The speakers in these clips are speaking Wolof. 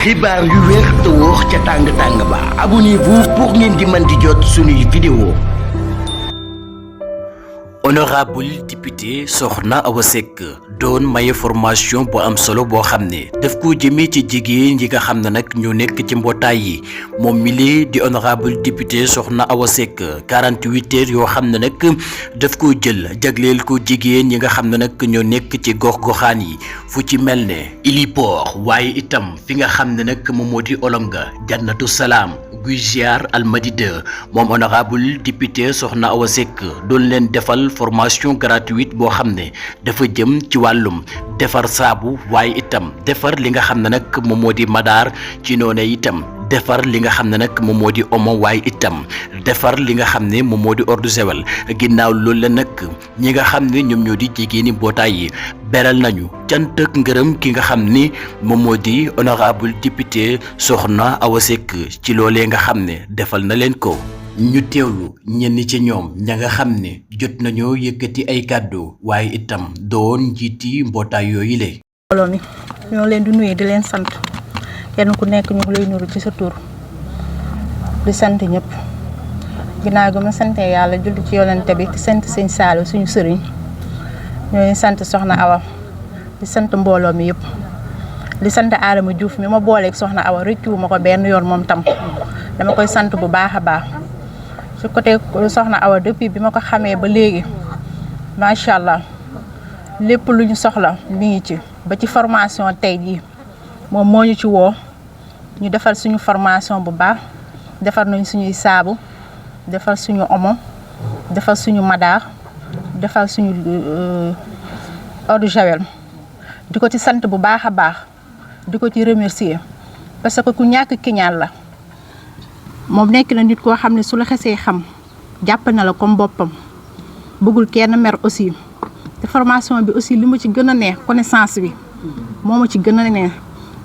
xibaar yu wér te wóor ca tàng ba abonnez-vous pour ngeen di mën di jot suñuy vidéo. Honorable député Soxna Awa Seck doon maye formation bu am solo boo xam ne daf ko jëmee ci jigéen yi nga xam ne nag ñoo nekk ci mbootaay yi moom mi di honorable député Soxna Awa Seck 48 heures yoo xam ne nag daf ko jël jagleel ko jigéen yi nga xam ne nag ñoo nekk ci gox-goxaan yi fu ci mel ne Ilipor waaye itam fi nga xam ne nag moom moo di Olonga Jannatu Salaam Guy Ziar Almadi 2 moom honorable député Soxna Awa Seck doon leen defal formation gratuite boo xam ne dafa jëm ci wàllum defar saabu waaye itam defar li nga xam ne nag moom moo di madaar ci noone itam defar li nga xam ne nag moom moo di omo waaye itam defar li nga xam ne moom moo di eau de Javel ginnaaw loolu la nag ñi nga xam ne ñoom ñoo di jigéeni mbootaay yi beral nañu cant ak ngërëm ki nga xam ni moom moo di honorable député Soxna Awa Seck ci loolee nga xam ne defal na leen ko. ñu teewlu ñenn ci ñoom ña nga xam ne jot nañoo yëkkati ay kàddu waaye itam doon njiiti mbootaay yooyu le mbooloo mi ñoo leen di nuyu di leen sant kenn ku nekk ñu ngi lay nuru ci sa tur di sant ñëpp ginnaaw gi ma sante yàlla julli ci yonente bi di sant sëñ Saalu suñu sëriñ ñooy sant Soxna Awa di sant mbooloo mi yëpp di sant Adama Diouf mi ma booleeg Soxna Awa rëccu ma ko benn yoon moom tam dama koy sant bu baax a baax ci côté Soxna Awa depuis bi ma ko xamee ba léegi macha allah lépp lu ñu soxla mi ngi ci ba ci formation tey jii moom moo ñu ci woo ñu defal suñu formation bu baax defar nañ suñuy saabu defal suñu omo defal suñu madaar defal suñu eau de Javel di ko ci sant bu baax a baax di ko ci remercier parce que ku ñàkk kiñaan la moom nekk na nit koo xam ne su la xesee xam jàpp na la comme boppam bëggul kenn mer aussi te formation bi aussi li ma ci gën a neex connaissance bi moo ma ci gën a neex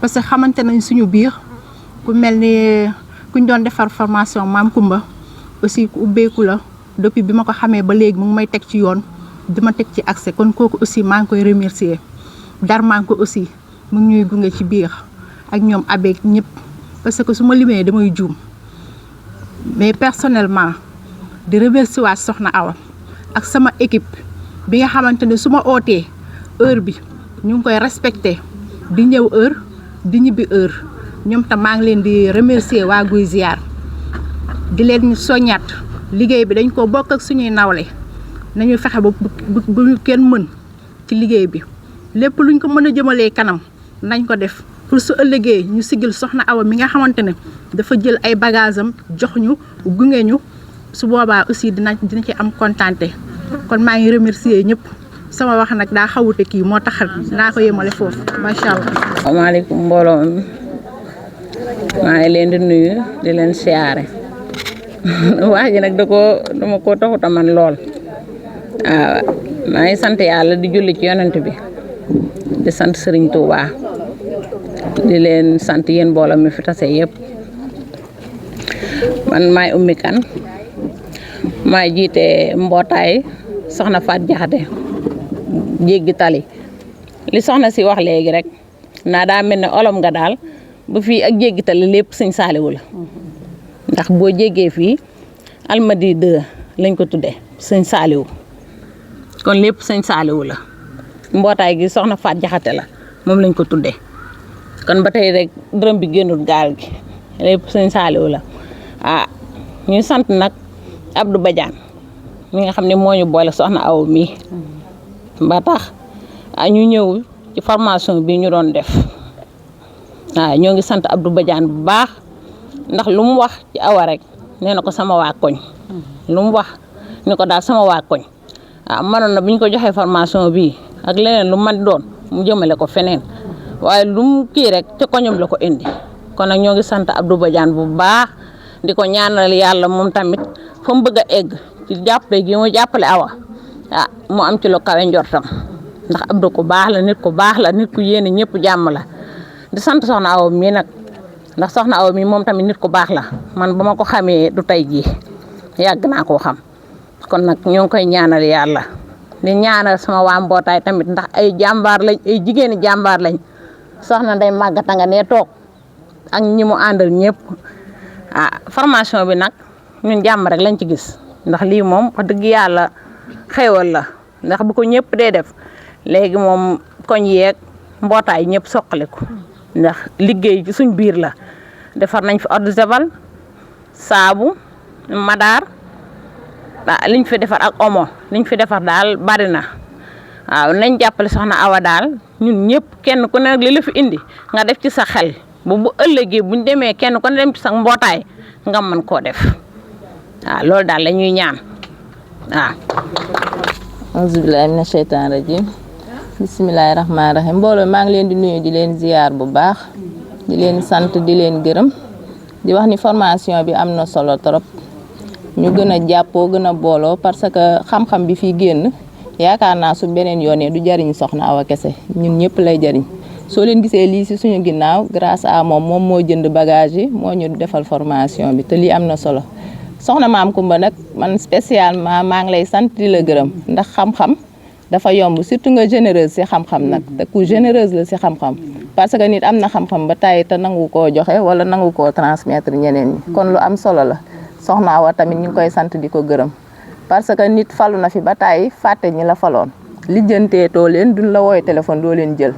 parce que xamante nañ suñu biir ku mel ni kuñ doon defar formation maam Kumba aussi ku ubbeeku la depuis bi ma ko xamee ba léegi mu ngi may teg ci yoon di ma teg ci accès kon kooku aussi maa ngi koy remercier Darman ko aussi mu ngi ñuy gunge ci biir ak ñoom abeeg ñëpp parce que su ma limee damay juum mais personnellement di remercier waat Soxna Awa ak sama équipe bi nga xamante ne su ma ootee heure bi ñu ngi koy respecté di ñëw heure di ñibbi heure ñoom tam maa ngi leen di remercier waa Guy Ziar di leen soññaat liggéey bi dañ ko bokk ak suñuy nawle nañu fexe ba bu ñu kenn mën ci liggéey bi lépp luñ ko mën a jëmalee kanam nañ ko def pour su ëllëgee ñu sigil Soxna Awa mi nga xamante ne dafa jël ay bagages am jox ñu gunge ñu su boobaa aussi dina ci am kontaante kon maa ngi remercier ñëpp sama wax nag daa xawute kii moo tax naa ko yemale foofu macha allah. asalaamaaleykum mbooloo mi maa ngi leen di nuyu di leen siyaare wax ji nag dama ko taxut a man lool waaw maa ngi sant yàlla di julli ci yonent bi di sant Serigne Touba di leen sant yéen mbooloo mi fi tase yëpp man maay Oumy Kane maay jiite mbootaay soxna Faat Jaxate jéggi tali li soxna si wax léegi rek naa daa mel ne olom nga daal ba fii ak jéggi tali lépp sëñ Saaliwu la ndax boo jéggee fii Almadi 2 lañ ko tuddee sëñ Saaliwu kon lépp sëñ Saaliwu la mbootaay gi soxna Faat Jaxate la moom lañ ko tuddee kon ba tey rek dërëm bi génnul gaal gi lépp sëñ Saaliwu la ñuy sant nag Abdou Badiane mi nga xam ne moo ñu boole Soxna Awa mi ba tax ñu ñëw ci formation bi ñu doon def ñoo ngi sant Abdou Badiane bu baax ndax lu mu wax ci Awa rek nee na ko sama waa koñ lu mu wax ni ko daal sama waa koñ mënoon na bu ñu ko joxee formation bi ak leneen lu man doon mu jëmale ko feneen waaye lu mu kii rek ca koñam la ko indi kon nag ñoo ngi sant Abdou Badiane bu baax di ko ñaanal yàlla moom tamit fa mu bëgg a egg ci jàppale gi mu jàppale Awa mu am ci lu kawe njortam ndax Abdou ku baax la nit ku baax la nit ku yéene ñëpp jàmm la di sant Soxna Awa mii nag ndax Soxna Awa mii moom tamit nit ku baax la man ba ma ko xamee du tey jii yàgg naa koo xam kon nag ñoo ngi koy ñaanal yàlla di ñaanal sama waa mbootaay tamit ndax ay jàmbaar lañ ay jigéeni jàmbaar lañ soxna Ndeye Maguette nga nee toog ak ñi mu àndal ñëpp formation bi nag ñun jàmm rek lañ ci gis ndax lii moom wax dëgg yàlla xéewal la ndax bu ko ñëpp dee def léegi moom koñ yeeg mbootaay ñëpp soqaliku ndax liggéey ci suñ biir la defar nañ fi eau de javel saabu madaar liñ fi defar ak omo liñ fi defar daal bari na waaw nañ jàppale soxna Awa daal ñun ñëpp kenn ku ne li la fi indi nga def ci sa xel bu ëllëgee buñ demee kenn ku ne dem ci sa mbootaay nga mën koo def waaw loolu daal la ñuy ñaan waaw. auzu billaahi mina sheytaani rajiim bismillaahi rahmaani rahiim mbooloo maa ngi leen di nuyu di leen ziyaar bu baax di leen sant di leen gërëm di wax ni formation bi am na solo trop ñu gën a jàppoo gën a booloo parce que xam-xam bi fii génn yaakaar naa su beneen yoonee du jariñ soxna Awa kese ñun ñëpp lay jariñ soo leen gisee lii si suñu ginnaaw grâce à moom moo jënd bagage yi moo ñu defal formation bi te lii am na solo soxna Maam Kumba nag man spécialement maa ngi lay sant di la gërëm ndax xam-xam dafa yomb surtout nga généreuse si xam-xam nag te ku généreuse la si xam-xam parce que nit am na xam-xam ba tàyyi te nangu koo joxe wala nangu koo transmettre ñeneen ñi kon lu am solo la soxna Awa tamit ñu ngi koy sant di ko gërëm parce que nit falu na fi ba tàyyi fàtte ñi la faloon lijjanteetoo leen duñ la wooy téléphone doo leen jël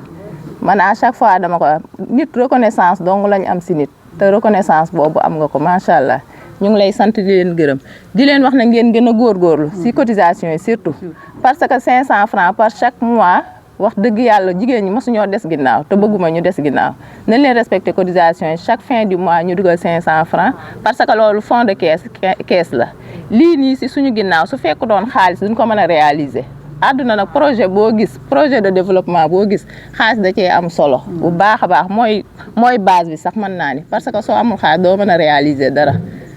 man à chaque fois dama ko nit reconnaissance dong lañ am si nit te reconnaissance boobu am nga ko macha allah ñu ngi lay sant di leen gërëm di leen wax na ngeen gën a góorgóorlu si cotisation yi surtout parce que 500 francs par chaque mois wax dëgg yàlla jigéen ñi mosuñoo des ginnaaw te bëgguma ñu des ginnaaw nañ leen respecté cotisation yi chaque fin du mois ñu dugal 500 francs parce que loolu fond de caisse la lii nii si suñu ginnaaw su fekk doon xaalis duñ ko mën a réaliser àdduna nag projet boo gis projet de développement boo gis xaalis da cee am solo bu baax a baax mooy base bi sax mën naa ni parce que soo amul xaalis doo mën a réaliser dara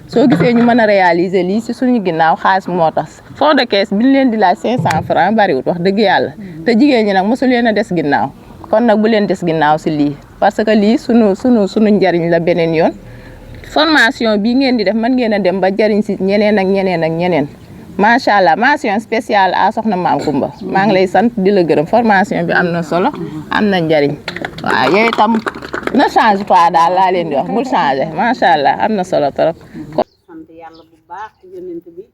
soo gisee ñu mën a réaliser lii si suñu ginnaaw xaalis moo tax fond de caisse bi ñu leen di laaj 500 francs bariwut wax dëgg yàlla te jigéen ñi nag mosu leen a des ginnaaw kon nag bu leen des ginnaaw si lii parce que lii sunu njariñ la beneen yoon formation bii ngeen di def mën ngeen a dem ba jariñ si ñeneen ak ñeneen ak ñeneen macha allah mention spéciale à soxna Maam Kumba maa ngi lay sant di la gërëm formation bi am na solo am na njariñ waaw yooyu tam ne change pas daal laa leen di wax bul changé macha allah am na solo trop. sant yàlla bu baax ci yonent bi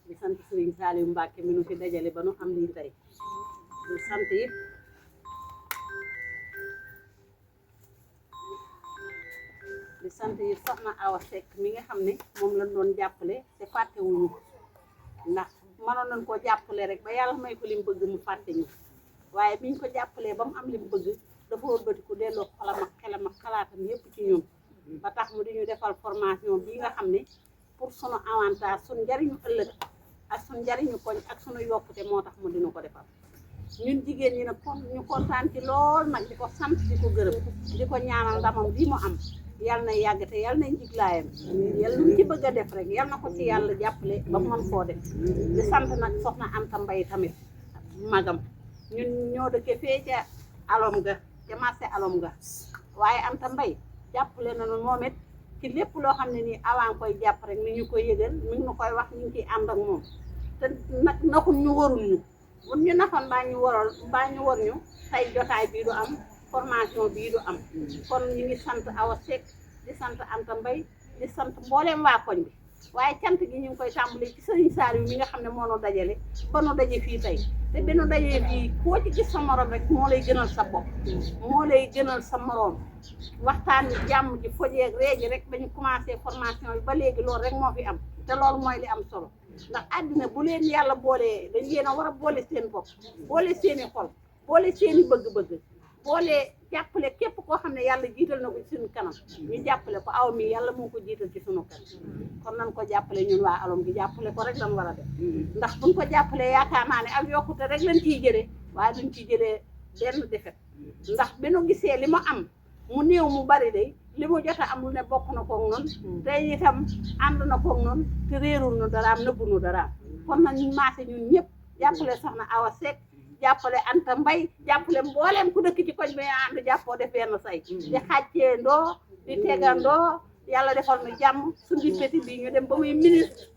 di sant Serigne Saliou Mbacke mi nu fi dajale ba nu am lii tey di sant it soxna Awa Seck mi nga xam ne moom lañ doon jàppale te fàttewuñu ndax mënoon nañ koo jàppale rek ba yàlla may ko li mu bëgg mu fàtte ñu waaye biñ ko jàppalee ba mu am li mu bëgg dafa wëlbatiku delloo xolam ak xelam ak xalaatam yépp ci ñun ba tax mu di ñu defal formation bii nga xam ne pour sunu avantage sunu njariñu ëllëg ak sunu njariñu koñ ak sunu yokkute moo tax mu dina ko defal ñun jigéen ñi nag ñu kontaan ci lool nag di ko sant di ko gërëm di ko ñaanal ndamam bii mu am yàlla na yàgg te yàlla na njiglaayam yàlla lu ci bëgg a def rek yàlla na ko ci yàlla jàppale ba mu mën koo def di sant nag soxna Anta Mbaye tamit magam ñun ñoo dëkkee fee ca alom ga ca marché alom ga waaye Anta Mbaye jàppale nañu moom it ci lépp loo xam ne nii avant koy jàpp rek ni ñu koy yëgal mi ngi ñu koy wax ñu ngi ciy ànd ak moom te nag naxul ñu warul ñu bu ñu naxoon mbaa ñu war ñu tey jotaay bii du am formation bii du am kon ñu ngi sant Awa Seck di sant Anta Mbaye di sant mbooleem waa koñ bi waaye cant gi ñu ngi koy tàmbali ci Serigne Saliou mi nga xam ne moo nu dajale ba nu daje fii tey te bi nu dajee fii koo ci gis sa morom rek moo lay gënal sa bopp moo lay gënal sa morom waxtaan ni jàmm ji fojeeg réegi rek ba ñu commencé formation bi ba léegi loolu rek moo fi am te loolu mooy li am solo ndax àddina bu leen yàlla boolee dañ leen a war a boole seen bopp boole seeni xol boole seeni bëgg-bëgg boole jàppale képp koo xam ne yàlla jiital na ko ci suñu kanam ñu jàppale ko aw mi yàlla moo ko jiital ci suñu kanam kon nañ ko jàppale ñun waa alom gi jàppale ko rek lañ war a def ndax buñ ko jàppalee yaakaar naa ne ak yokkute rek lañ ciy jëlee waaye duñ ciy jëlee benn defet ndax bi nu gisee li mu am mu néew mu bari day li mu jot a am lu ne bokk na koog noonu tey itam ànd na koog noonu te réerul nu daraam nëbbu nu daraam kon nag ñu maase ñun ñëpp jàppale soxna Awa Seck jàppale Anta Mbaye jàppale mboolem ku dëkk ci koñ bi ànd jàppoo def benn say di xàccee ndoo di tegandoo yàlla defal nu jàmm suñu péti bi ñu dem ba muy ministre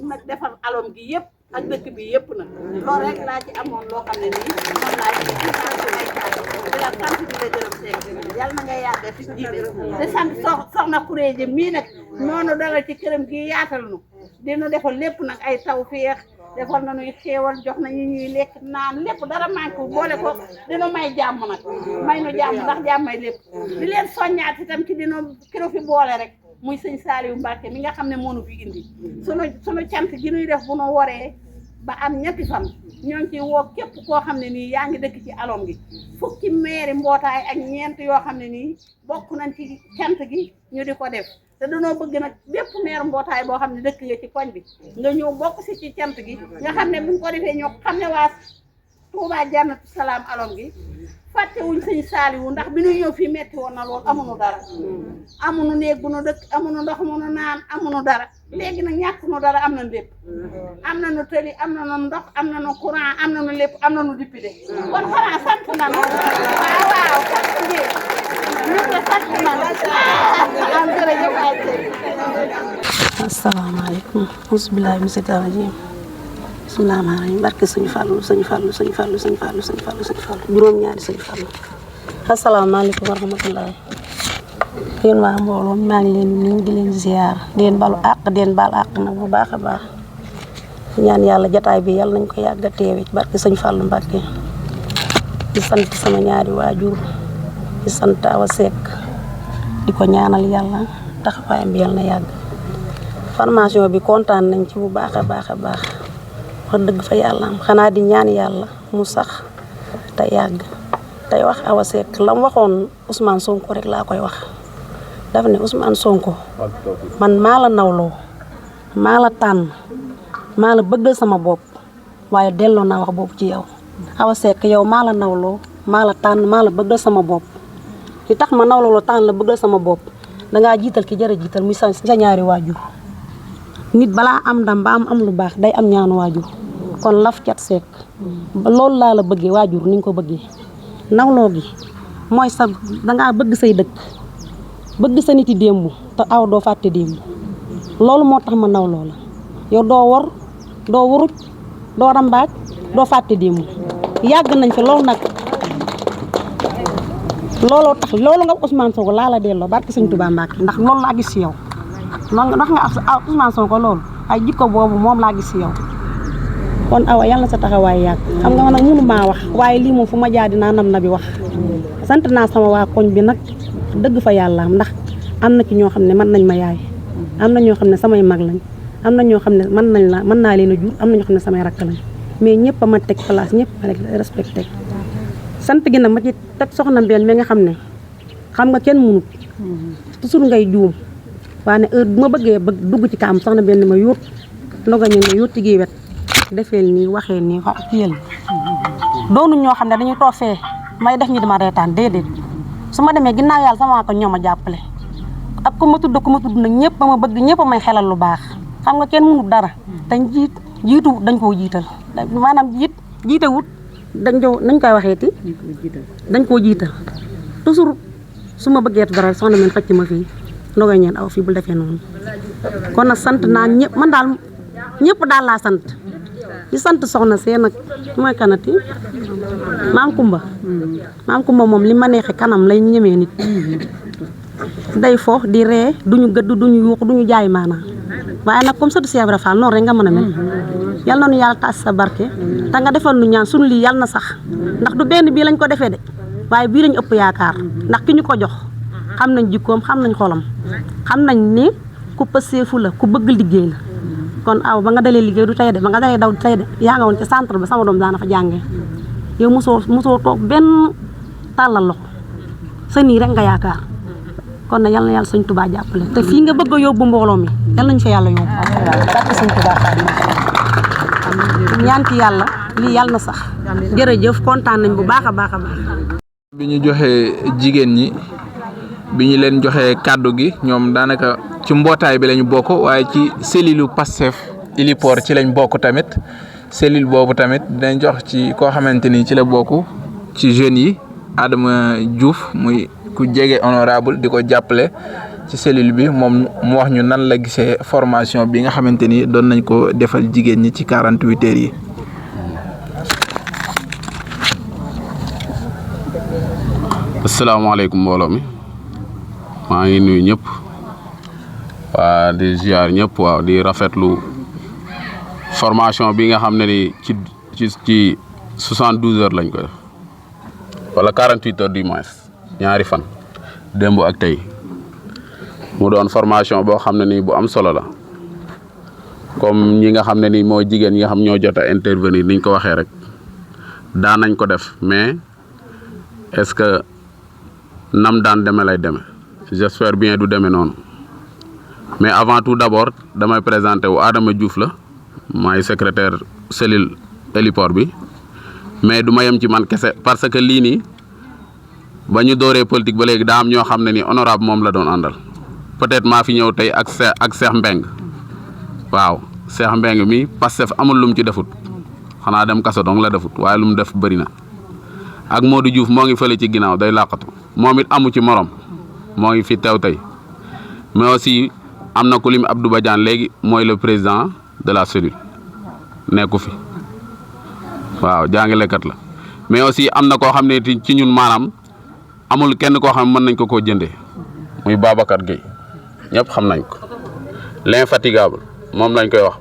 nag defal alom gi yëpp ak dëkk bi yëpp nag loolu rek laa ci amoon loo xam ne nii moom laa ci di la sant di la gërëm Seck yal na nga yàgg fi jiite te sant soxna Kuréje mii nag noonu dala ci këram gi yaatal nu dinu defal lépp nag ay taw féex defal na nuy xéewal jox na ñu ñuy lekk naan lépp dara manqué boole ko dina may jàmm nag may nu jàmm ndax jàmmay lépp di leen soññaat itam ci dina kilo fi boole rek muy sëñ Saliou Mbacke mi nga xam ne moo nu fi indi sunu cant gi nuy def bu nu waree ba am ñetti fan ñoo ngi ciy woo képp koo xam ne nii yaa ngi dëkk ci alom gi fukki meeri mbootaay ak ñeent yoo xam ne nii bokk nañ ci cant gi ñu di ko def te dañoo bëgg nag bépp meer mbootaay boo xam ne dëkk nga ci koñ bi nga ñëw bokk si ci cant gi nga xam ne buñ ko defee ñoo xam ne waa Touba Jannatu Salaam alom gi fàtte wuñ sëñ Saliou ndax bi ñu ñëw fii metti woon na lool amuñu dara amuñu néeg bu nu dëkk amuñu ndox mu nu naan amuñu dara léegi nag ñàkk nu dara am na lépp am na nu tëli am na nu ndox am na nu courant am na nu lépp am na nu député kon xanaa sant nanu waaw sant ngeen ñu ngi sant nanu am jërëjëf waay asalaamaaleykum bismillaahi mina seytaani rajiim bismillaahi rahmaani rahiim barke sëñ Fallu juróom-ñaari sëñ Fallu asalaamaaleykum wa rahmatullaahi yéen waa mbooloo maa ngi leen di nuyu di leen ziar di leen balu àq di leen baal àq nag bu baax a baax ñaan yàlla jataay bi yàlla nañ ko yàgg a teewe ci barke sëñ Fallu Mbàkke di sant sama ñaari waajur di sant Awa Seck di ko ñaanal yàlla taxawaayam bi yàlla na yàgg formation bi kontaan nañ ci bu baax a baax a baax wax dëgg fa yàlla am xanaa di ñaan yàlla mu sax te yàgg tey wax Awa Seck la mu waxoon Ousmane Sonko rek laa koy wax dafa ne Ousmane Sonko man maa la nawloo maa la tànn maa la bëggal sama bopp waaye delloo naa wax boobu ci yow Awa Seck yow maa la nawloo maa la tànn maa la bëggal sama bopp li tax ma nawloo la tànn la bëggal sama bopp dangaa jiital ki jërë jiital muy sa ñaari waajur nit balaa am ndam ba am lu baax day am ñaanu waajur kon laf cat Seck loolu laa la bëggee waajur ni nga ko bëggee nawloo gi mooy sa dangaa bëgg say dëkk bëgg sa nit yi démb te aw doo fàtte démb loolu moo tax ma nawloo la yow doo wor doo wuruj doo rambaaj doo fàtte démb yàgg nañ fi loolu nag looloo tax loolu nga Ousmane Sonko laa la delloo barke Sëñ Tuubaa Mbàkke ndax loolu laa gis ci yow ndax nga Ousmane Sonko loolu ay jikko boobu moom laa gis ci yow kon Awa yàlla na sa taxawaay yàgg xam nga man nag mënu maa wax waaye lii moom fu ma jaar dinaa nam na bi wax sant naa sama waa koñ bi nag dëgg fa yàlla ndax am na ci ñoo xam ne mën nañ ma yaay am na ñoo xam ne samay mag lañ am na ñoo xam ne mën naa leen a jur am na ñoo xam ne samay rakk lañ mais ñëpp a ma teg place ñëpp ma rek respecté sant gi nag ma ci teg soxna Mbène mi nga xam ne xam nga kenn mënut toujours ngay juum waaye heure bu ma bëggee dugg ci kaam soxna Mbène ma yóot ndoga ñu ne yóot gi wet defeel nii waxee nii wax ak yéen doonu ñoo xam ne dañuy toog fee may def ñu dama reetaan déedéet su ma demee ginnaaw yàlla sama ko ñoo ma jàppale ak ku ma tudd nag ñëpp ma bëgg ñëpp may xelal lu baax xam nga kenn mënut dara te jiitu dañ koo jiital maanaam jiite wut nañ koy waxeeti dañ koo jiital toujours su ma bëggee dara soxna Mbène xëcc ma fii ndogoy ñeen aw fii bu defee noonu kon nag sant naa ñëpp man daal ñëpp daal laa sant di sant soxna see nag mooy kanati maam Kumba moom li ma neexee kanam lay ñemee nit day fo di ree duñu gëdd duñu yuuxu duñu jaay maanaam waaye nag comme sëtu Cheikh Ibra Fall noonu rek nga mën a mel yal na nu yàlla taas sa barke te nga defal nu ñaan sunu lii yal na sax ndax du benn bii lañ ko defee de waaye bii lañ ëpp yaakaar ndax ki ñu ko jox xam nañ jikkoom xam nañ xolam xam nañ ni ku pëseefu la ku bëgg liggéey la kon aw ba nga dalee liggéey du tey de ba nga dalee daw du tey de yaa nga woon ci centre ba sama doom daana fa jàngee yow mosoo toog benn tàllal loxo sa nii rek nga yaakaar kon nag yal na yàlla Sëñ Tuubaa jàppale te fii nga bëgg a yóbbu mbooloo mi yal nañ fa yàlla yóbbu barke Sëñ Tuubaa ñaan ci yàlla lii yàlla na sax jërëjëf kontaan nañ bu baax a baax a baax. bi ñu joxee jigéen ñi bi ñu leen joxee kàddu gi ñoom daanaka ci mbootaay bi lañu bokk waaye ci cellule Pastef Ilipor ci lañ bokk tamit cellule boobu tamit dinañ jox ci koo xamante ni ci la bokk ci jeunes yi Adama Diouf muy ku jege honorable di ko jàppale ci cellule bi moom mu wax ñu nan la gisee formation bi nga xamante ni doon nañ ko defal jigéen ñi ci 48 heures yi. asalaamaaleykum mbooloo mi maa ngi nuyu ñëpp waa di ziar ñëpp waaw di rafetlu formation bi nga xam ne ni ci 72 heures lañ ko def wala 48 heures du moins ñaari fan démb ak tey mu doon formation boo xam ne ni bu am solo la comme ñi nga xam ne ni mooy jigéen ñi nga xam ñoo jot a intervenir niñ ko waxee rek daan nañ ko def mais est-ce que nam daan demee lay demee j'espère bien du demee noonu mais avant tout d'abord damay présenter wu Adama Diouf la maay secrétaire cellule héliport bi mais du ma yem ci man kese parce que lii nii ba ñu dooree politique ba léegi daa am ñoo xam ne ni honorable moom la doon àndal peut-être maa fi ñëw tey ak Cheikh Mbeng waaw Cheikh Mbeng mi Pastef amul lu mu ci defut xanaa dem kaso dong la defut waaye lu mu def bëri na ak Modou Diouf moo ngi fële ci ginnaaw day làqatu moom it amu ci morom moo ngi fi teew tey mais aussi am na ku lim Abdou Badiane léegi mooy le président de la cellule nekku fi waaw jàngalekat la mais aussi am na koo xam ne ci ñun maanaam amul kenn koo xam ne mën nañ ko koo jëndee muy Babacar Gueye ñëpp xam nañ ko l'infatigable moom lañ koy wax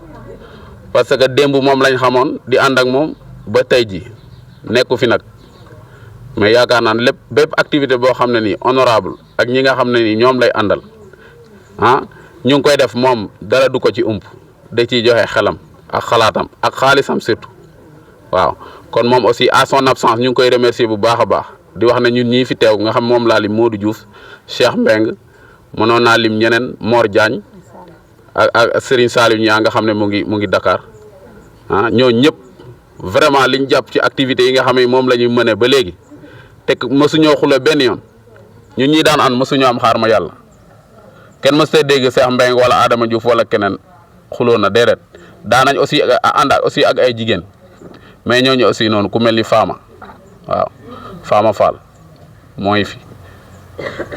parce que démb moom lañ xamoon di ànd ak moom ba tey ji nekku fi nag mais yaakaar naa ne lépp bépp activité boo xam ne nii honorable ak ñi nga xam ne nii ñoom lay àndal ñu ngi koy def moom dara du ko ci ump da ciy joxe xelam ak xalaatam ak xaalisam surtout waaw kon moom aussi à son absence ñu ngi koy remercier bu baax a baax di wax ne ñun ñii fi teew nga xam moom laa lim Modou Diouf Cheikh Mbeng mënoon naa lim ñeneen Mor Diagne ak Serigne Saliou ñaa nga xam ne mu ngi Dakar ñooñu ñëpp vraiment liñ jàpp ci activités yi nga xam ne moom la ñuy mëne ba léegi te mësuñoo xule benn yoon ñun ñi daan an mësuñoo am xaar ma yàlla kenn mës ta dégg Cheikh Mbeng wala Adama Diouf wala keneen xuloo na déedéet daanañ aussi ànd aussi ak ay jigéen mais ñooñu aussi noonu ku mel ni Fama waaw Fama Fall mooy fi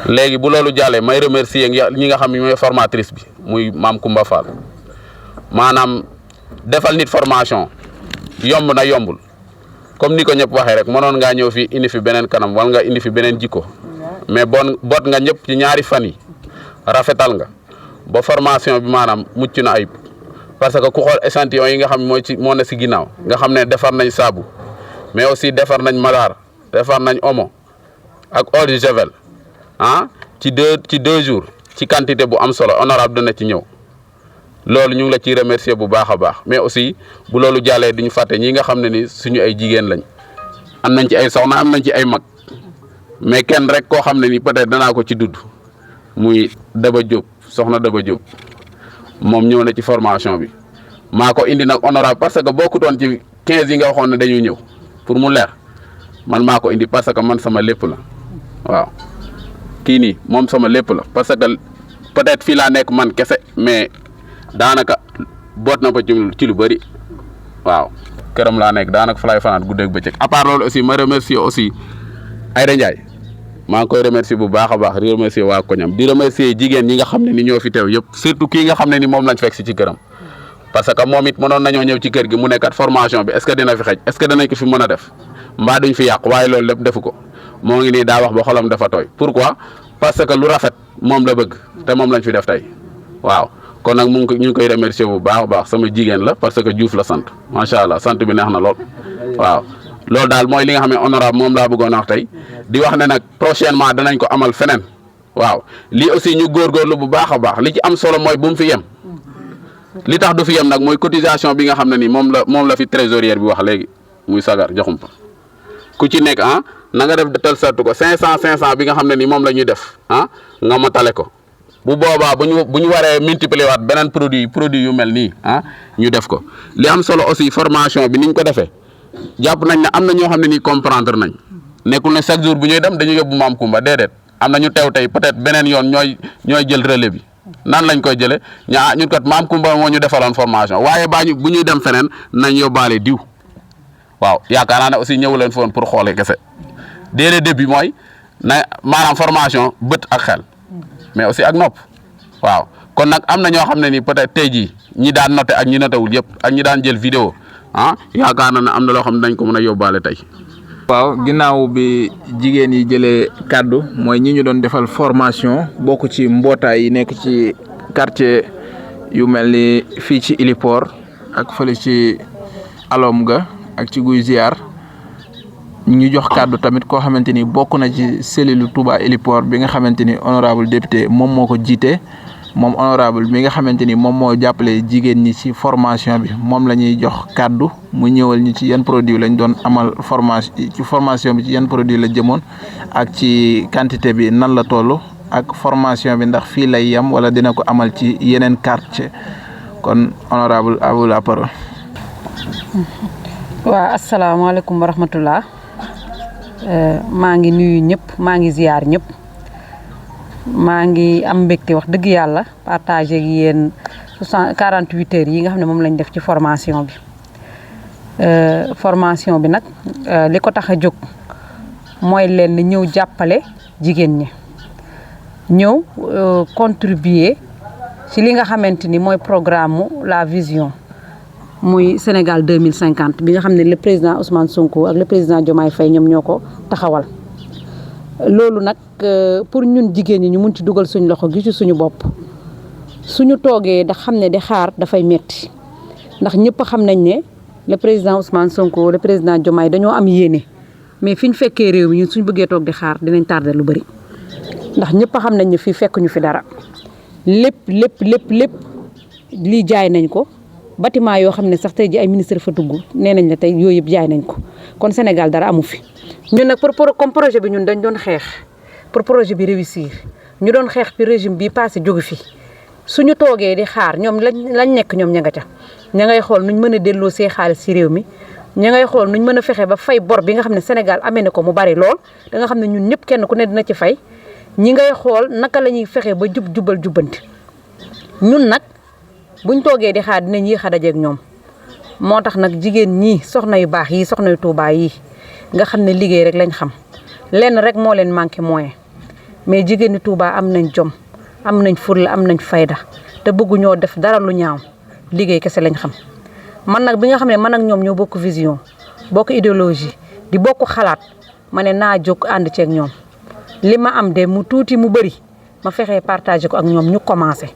léegi bu loolu jàllee may remercier ñi nga xam ne mooy formatrice bi muy Maam Kumba Fall maanaam defal nit formation yomb na yombul comme ni ko ñëpp waxee rek mënoon ngaa ñëw fi indi fi beneen kanam wala nga indi fi beneen jikko mais boot nga ñëpp ci ñaari fan yi rafetal nga ba formation bi maanaam mucc na ayib parce que ku xool échantillon yi nga xam moo na si ginnaaw nga xam ne defar nañ saabu mais aussi defar nañ madaar defar nañ omo ak eau de javel ci deux jours ci quantité bu am solo honorable dana ci ñëw loolu ñu ngi la ciy remercier bu baax a baax mais aussi bu loolu jàllee duñu fàtte ñi nga xam ne ni suñu ay jigéen lañ am nañ ci ay soxna am nañ ci ay mag mais kenn rek koo xam ne ni peut-être danaa ko ci dudd muy Daba Diop soxna Daba Diop moom ñëw na ci formation bi maa ko indi nag honorable parce que bokkutoon ci 15 yi nga waxoon ne dañuy ñëw pour mu leer man maa ko indi parce que man sama lépp la waaw kii nii moom sama lépp la parce que peut-être fii laa nekk man kese mais daanaka boot na ko ci lu bëri waaw këram laa nekk daanaka fa laay fanaan guddeeg bëccëg à part loolu aussi ma remercier aussi Aïda Ndiaye maa ngi koy remercier bu baax a baax di remercier waa koñam di remercier jigéen ñi nga xam ne ni ñoo fi teew yëpp surtout kii nga xam ne ni moom lañ fekk si ci këram parce que moom it mënoon nañoo ñëw ci kër gi mu nekkat formation bi est-ce que dina fi xej est-ce que danañ ko fi mën a def mbaa duñ fi yàq waaye loolu lépp defu ko moo ngi nii daa wax ba xolam dafa tooy pourquoi parce que lu rafet moom la bëgg te moom lañ fi def tey waaw kon nag ñu ngi koy remercier bu baax a baax sama jigéen la parce que Diouf la sant macha allah sant bi neex na lool waaw loolu daal mooy li nga xam ne honorable moom laa bëggoon a wax tey di wax ne nag prochainement danañ ko amal feneen waaw lii aussi ñu góorgóorlu bu baax a baax li ci am solo mooy bu mu fi yem li tax du fi yem nag mooy cotisation bi nga xam ne ni moom la fi trésorière bi wax léegi muy sagar joxumpa ku ci nekk na nga def de telle sorte ko 500 bi nga xam ne ni moom la ñuy def nga matale ko bu boobaa bu ñu waree multiplier waat beneen produit yu mel nii ñu def ko li am solo aussi formation bi niñ ko defee jàpp nañ ne am na ñoo xam ne nii comprendre nañ nekkul ne chaque jour bu ñuy dem dañu yóbbu Maam Kumba déedéet am na ñu teew tey peut-être beneen yoon ñooy jël relais bi nan lañ koy jëlee ñun kat Maam Kumba moo ñu defaloon formation waaye bu ñuy dem feneen nañ yóbbaale diw waaw yaakaar naa ne aussi ñëw leen foon pour xoolee kese dès le début mooy na maanaam formation bët ak xel mais aussi ak nopp waaw kon nag am na ñoo xam ne nii peut-être tey jii ñi daan noté ak ñi notewul yëpp ak ñi daan jël vidéo yaakaar na ne am na loo xam ne dañ ko mën a yóbbaale tey waaw ginnaaw bi jigéen yi jëlee kàddu mooy ñi ñu doon defal formation bokk ci mbootaay yi nekk ci quartier yu mel ni fii ci Ilipor ak fële ci alom ga ak ci guy ziar ñu jox kàddu tamit koo xamante ni bokk na ci cellule Touba Ilipor bi nga xamante ni honorable député moom moo ko jiite moom honorable mi nga xamante ni moom moo jàppale jigéen ñi ci formation bi moom la ñuy jox kàddu mu ñëwal ñu ci yan produit lañ doon amal formation bi ci yan produit la jëmoon ak ci quantité bi nan la toll ak formation bi ndax fii lay yem wala dina ko amal ci yeneen quartier kon honorable à vous la parole. waaw asalaamaaleykum wa rahmatullah maa ngi nuyu ñëpp maa ngi ziar ñëpp maa ngi am mbégte wax dëgg yàlla partagé ak yéen 48 heures yi nga xam ne moom lañ def ci formation bi formation bi nag li ko tax a jóg mooy leen ñëw jàppale jigéen ñi ñëw contribuer ci li nga xamante ni mooy programme la vision muy Sénégal 2050 bi nga xam ne le président Ousmane Sonko ak le président Diomaye Faye ñoom ñoo ko taxawal. loolu nag pour ñun jigéen ñi ñu mun ci dugal suñu loxo gi ci suñu bopp suñu toogee da xam ne di xaar dafay metti ndax ñëpp xam nañ ne le président Ousmane Sonko le président Diomaye dañoo am yéene mais fi ñu fekkee réew mi ñun suñu bëggee toog di xaar dinañ tardé lu bëri ndax ñëpp xam nañ ne fii fekk ñu fi dara lépp lii jaay nañ ko. bâtiment yoo xam ne sax tey ji ay ministre fa tugg nee nañ la tey yooyu yëpp jaay nañ ko kon Sénégal dara amu fi ñun nag comme projet bi ñun dañ doon xeex pour projet bi réussir ñu doon xeex bi régime bi passé jóge fi suñu toogee di xaar ñoom lañ nekk ñoom ña nga ca ña ngay xool nuñ mën a delloo see xaalis ci réew mi ña ngay xool nuñ mën a fexe ba fay bor bi nga xam ne Sénégal amee na ko mu bari lool da nga xam ne ñun ñëpp kenn ku ne dina ci fay ñi ngay xool naka la ñuy fexe ba jubal jubbanti ñun nag buñ toogee di xaar dinañ yéex a dajeeg ñoom moo tax nag jigéen ñii soxna yu baax yi soxna yu Tuubaa yi nga xam ne liggéey rek lañ xam lenn rek moo leen manqué moyen mais jigéen ñi Tuubaa am nañ jom am nañ fulla am nañ fayda te bëgguñoo def dara lu ñaaw liggéey kese lañ xam man nag bi nga xam ne man ak ñoom ñoo bokk vision bokk idéologie di bokk xalaat ma ne naa jóg ànd ceeg ñoom li ma am de mu tuuti mu bëri ma fexee partagé ko ak ñoom ñu commencé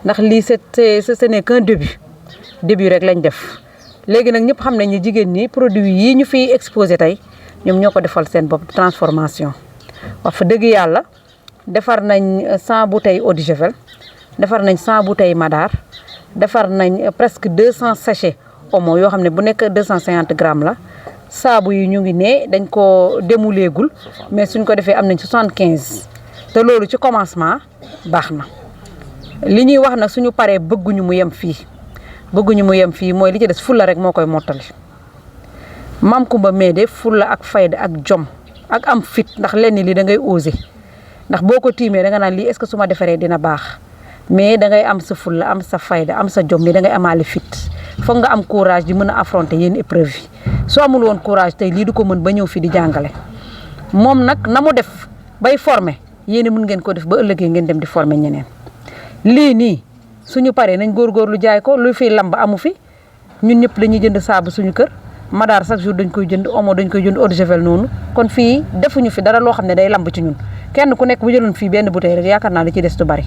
ndax lii ce n'est qu'un début rek lañ def léegi nag ñëpp xam nañ ni jigéen ñi produit yii ñu fiy exposé tey ñoom ñoo ko defal seen bopp transformation wax fa dëgg yàlla defar nañ 100 bouteilles eau de javel defar nañ 100 bouteilles madar defar nañ presque 200 sachets omo yoo xam ne bu nekk 250 grammes la saabu yi ñu ngi ne dañ ko demuleegul mais suñ ko defee am nañ 75 te loolu ci commencement baax na li ñuy wax nag suñu paree bëgguñu mu yem fii mooy li ci des fulla rek moo koy mottali Mame Coumba Médé fulla ak fayda ak jom ak am fit ndax lenn li da ngay osé ndax boo ko tiimee da nga naan lii est-ce que su ma defaree dina baax mais da ngay am sa fulla am sa fayda am sa jom mais da ngay amaale fit foog nga am courage di mën a affronter yenn épreuve yi soo amul woon courage tey lii du ko mën ba ñëw fi di jàngale moom nag na mu def bay former yéen mën ngeen ko def ba ëllëgee ngeen dem di former ñeneen lii nii suñu paree nañ góorgóorlu jaay ko lu fi lamb amu fi ñun ñëpp dañuy jënd saabu suñu kër madaar chaque jour dañ koy jënd omo dañ koy jënd eau de javel noonu kon fii defuñu fi dara loo xam ne day lamb ci ñun kenn ku nekk bu jëloon fii benn bouteille rek yaakaar naa li ci des du bari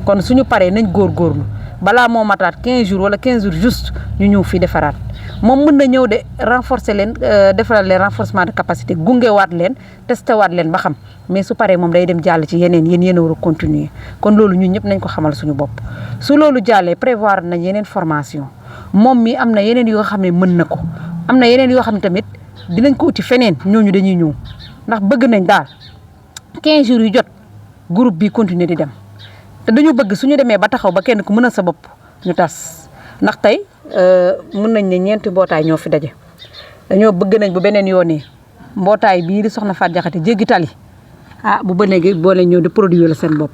kon suñu paree nañ góorgóorlu balaa moo mataat 15 jours wala 15 jours juste ñu ñëw fii defaraat moom mën na ñëw de renforcer leen defaral leen renforcement de capacité gungewaat leen testewaat leen ba xam mais su paree moom day dem jàll ci yeneen yéen a war a continuer kon loolu ñun ñëpp nañ ko xamal suñu bopp su loolu jàllee prévoir nañ yeneen formation moom mi am na yeneen yoo xam ne mën na ko am na yeneen yoo xam ne tamit dinañ ko uti feneen ñooñu dañuy ñëw ndax bëgg nañ daal 15 jours yu jot groupe bi continuer di dem te dañu bëgg suñu demee ba taxaw ba kenn ku mën a sa bopp ñu tas ndax tey mën nañ ne ñeenti mbootaay ñoo fi daje dañoo bëgg nañ bu beneen yoonee mbootaay bii di soxna Fatou Diakhaté jéggi tali bu ba léegi boo leen ñëw di produire la seen bopp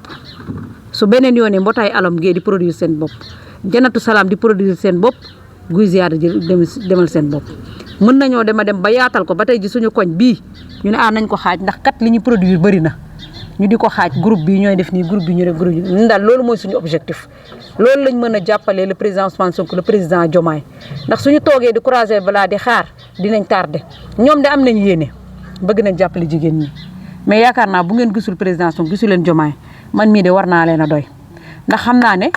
su beneen yoonee mbootaay alom gee di produire seen bopp janatu salaam di produire seen bopp guy ziar di demal seen bopp mën nañoo dem ba yaatal ko ba tey ji suñu koñ bii ñu ne nañ ko xaaj ndax kat li ñu produire bëri na ñu di ko xaaj groupe bi ñooy def nii groupe bi ñu def groupe bi ñun daal loolu mooy suñu objectif loolu lañ mën a jàppalee le président Ousmane Sonko le président Diomaye ndax suñu toogee di croiser balaa di xaar dinañ tardé ñoom de am nañ yéene bëgg nañ jàppale jigéen ñi mais yaakaar naa bu ngeen gisul président Sonko gisul leen Diomaye man mii de war naa leen a doy ndax xam naa ne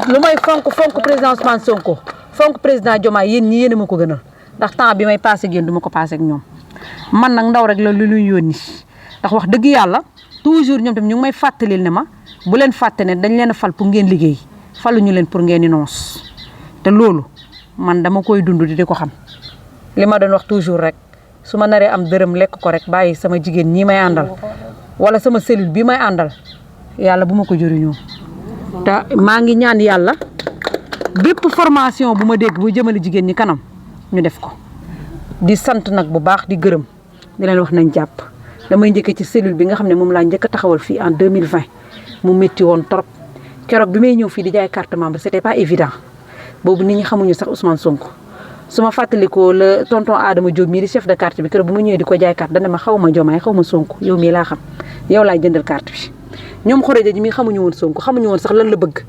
lu may fonk président Ousmane Sonko fonk président Diomaye yéen ñi yéen a ma ko gënal ndax temps bi may passé ak yéen du ma ko passé ak ñoom man nag ndaw rek la lu ñuy yónni ndax wax dëgg yàlla toujours ñoom tam ñu ngi may fàttalil ne ma bu leen fàtte ne dañ leen a fal pour ngeen liggéey faluñu leen pour ngeen di noos te loolu man dama koy dund di ko xam li ma doon wax toujours rek su ma naree am dërëm lekk ko rek bàyyi sama jigéen ñii may àndal wala sama cellule bi may àndal yàlla bu ma ko jëriñoo te maa ngi ñaan yàlla bépp formation bu ma dégg bu jëmale jigéen ñi kanam ñu def ko di sant nag bu baax di gërëm di leen wax nañ jàpp damay njëkkee ci cellule bi nga xam ne moom laa njëkk a taxawal fii en 2020 mu métti woon trop keroog bi may ñëw fii di jaay carte membre c'était pas évident boobu nit ñi xamuñu sax Ousmane Sonko su ma fàttalikoo le tonton Adama Diop mii di chef de carte bi keroog bu ma ñëwee di ko jaay carte dana ma xaw ma Diomaye xaw ma Sonko yow mii laa xam yow laay jëndal carte bi ñoom Khourédia ji mii xamuñu woon Sonko xamuñu woon sax lan la bëgg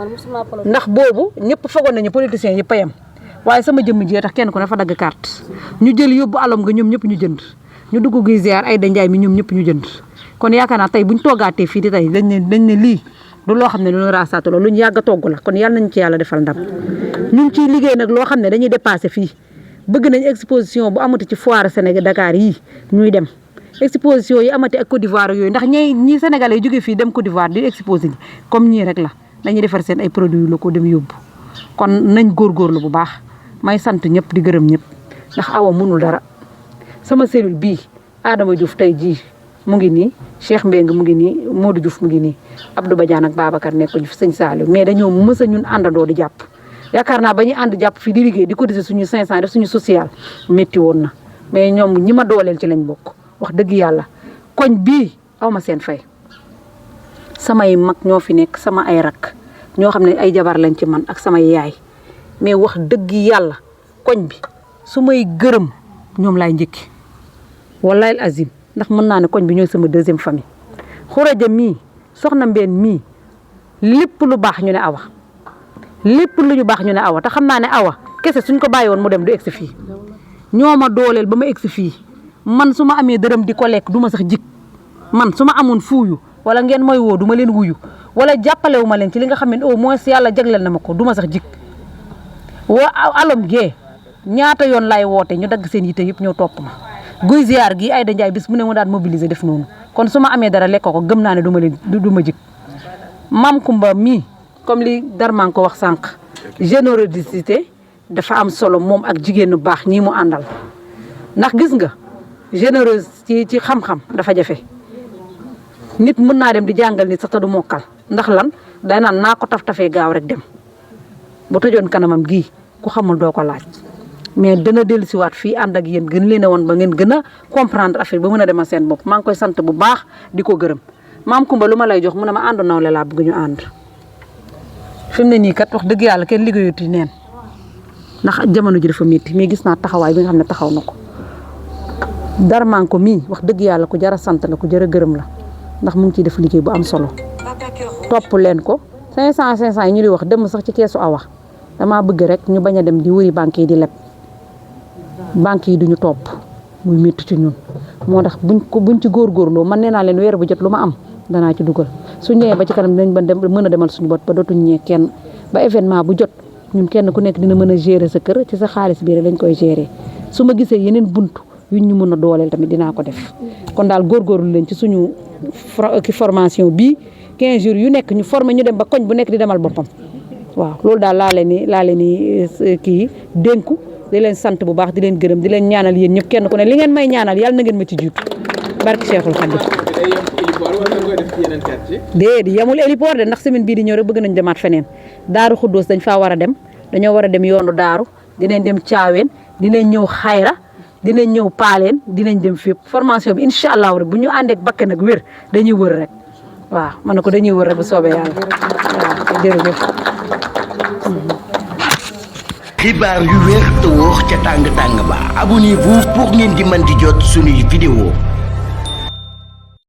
ndax boobu ñëpp fogoon nañu politiciens yëpp a yem waaye sama jëmm ji tax kenn ku ne fa dagg carte ñu jël yóbbu alom nga ñoom ñëpp ñu jënd ñu dugg guy ziar ay danjaay mi ñoom ñëpp ñu jënd kon yaakaar naa tey buñ toogaatee fii di tey dañ ne lii du loo xam ne lu ñu raasaatu la lu ñu yàgg a togg la kon yàlla nañ ci yàlla defal ndam ñu ngi ciy liggéey nag loo xam ne dañuy dépassé fii bëgg nañ exposition bu amati ci foire Sénégal Dakar yii ñuy dem exposition yi amati ak Côte d'Ivoire yooyu ndax ñii Sénégalais yi jógee fii dem Côte d'Ivoire di exposé ji comme ñii rek la dañuy defar seen ay produits locaux dem yóbbu kon nañ góorgóorlu bu baax may sant ñëpp di gërëm ñëpp ndax awa mënul dara sama cellule bii Adama Diouf tey jii mu ngi nii Cheikh Mbengue mu ngi nii Modou Diouf mu ngi nii Abdou Badiane ak Babacar nekkuñu fi sëñ Saliou mais dañoo mës a ñun àndandoo di jàpp yaakaar naa ba ñuy ànd jàpp fii di liggéey di cotiser suñu 500 def suñu social métti woon na mais ñoom ñi ma dooleel ci lañ bokk wax dëgg yàlla koñ bii aw ma seen fay samay mag ñoo fi nekk sama ay rak ñoo xam ne ay jabar lañ ci man ak samay yaay mais wax dëgg yàlla koñ bi su may gërëm ñoom laay njëkki wallahi azim ndax mën naa ne koñ bi ñooy sama deuxième famille Khourédia mii soxna Mbène mii lépp lu baax ñu ne awa lépp lu ñu baax ñu ne awa te xam naa ne awa kese suñ ko bàyyi woon mu dem du egsi fii ñoo ma dooleel ba ma egsi fii man su ma amee dërëm di ko lekk du ma sax jik man su ma amoon fuuyu wala ngeen mooy woo du ma leen wuyu wala jàppalewu ma leen ci li nga xam ne au moins yàlla jagleel na ma ko du ma sax jik alom gee ñaata yoon laay woote ñu dagg seen yitte yëpp ñëw topp ma guy ziar gi ay danjaay bis mu ne mu daan mobiliser def noonu kon su ma amee dara lekk ko gëm naa ne du ma jik Mam Kumba mii comme li Darman ko wax sànq générosité dafa am solo moom ak jigéen bu baax ñii mu àndal ndax gis nga généreuse ci xam-xam dafa jafe nit mën naa dem di jàngal nit sax te du mokkal ndax lan day naan naa ko taf-tafee gaaw rek dem bu tëjoon kanamam gii ku xamul doo ko laaj mais dana dellusiwaat fii ànd ak yéen gën leen a woon ba ngeen gën a comprendre affaire ba mën a demal seen bopp maa ngi koy sant bu baax di ko gërëm Maam Kumba lu ma lay jox mu ne ma ànd nawle laa bëgg ñu ànd fi mu ne nii kat wax dëgg yàlla kenn liggéeyuti neen ndax jamono ji dafa métti mais gis naa taxawaay bi nga xam ne taxaw na ko Darman ko mii wax dëgg yàlla ku jar a sant la ku jar a gërëm la ndax mu ngi ciy def liggéey bu am solo topp leen ko 500 yi ñu di wax dem sax ci keesu awa damaa bëgg rek ñu bañ a dem di wëri banque yi di leb banque yi duñu topp muy métti ci ñun moo tax buñ ci góorgóorloo man nee naa leen weer bu jot lu ma am danaa ci dugal su ñëwee ba ci kanam dinañ mën a demal suñu bot ba dootuñ ñee kenn ba événement bu jot ñun kenn ku nekk dina mën a gérer sa kër ci sa xaalis bi rek lañ koy gérer su ma gisee yeneen buntu yuñ ñu mën a dooleel tamit dinaa ko def kon daal góorgóorlu leen ci suñu formation bii 15 jours yu nekk ñu formé ñu dem ba koñ bu nekk di demal boppam waaw loolu daal laa leen ni kii dénku di leen sant bu baax di leen gërëm di leen ñaanal yéen ñëpp kenn ku ne li ngeen may ñaanal yàlla na ngeen ma ci jiitu barke Cheikhul Khadim déedéet yamul héliport de ndax semaine bii di ñëw rek bëgg nañ demaat feneen daaru xuddoos dañ faa war a dem dañoo war a dem yoonu daaru dinañ dem caaween dinañ ñëw xayra dinañ ñëw paaleen dinañ dem fépp formation bi incha allah rek bu ñu àndeek bakke nag wér dañuy wër rek waaw man na ko dañuy wër rek bu soobee yàlla waaw jërëjëf xibaar yu wér te wóor ca tàng tàng ba abonnez-vous pour ngeen di mën di jot suñuy vidéo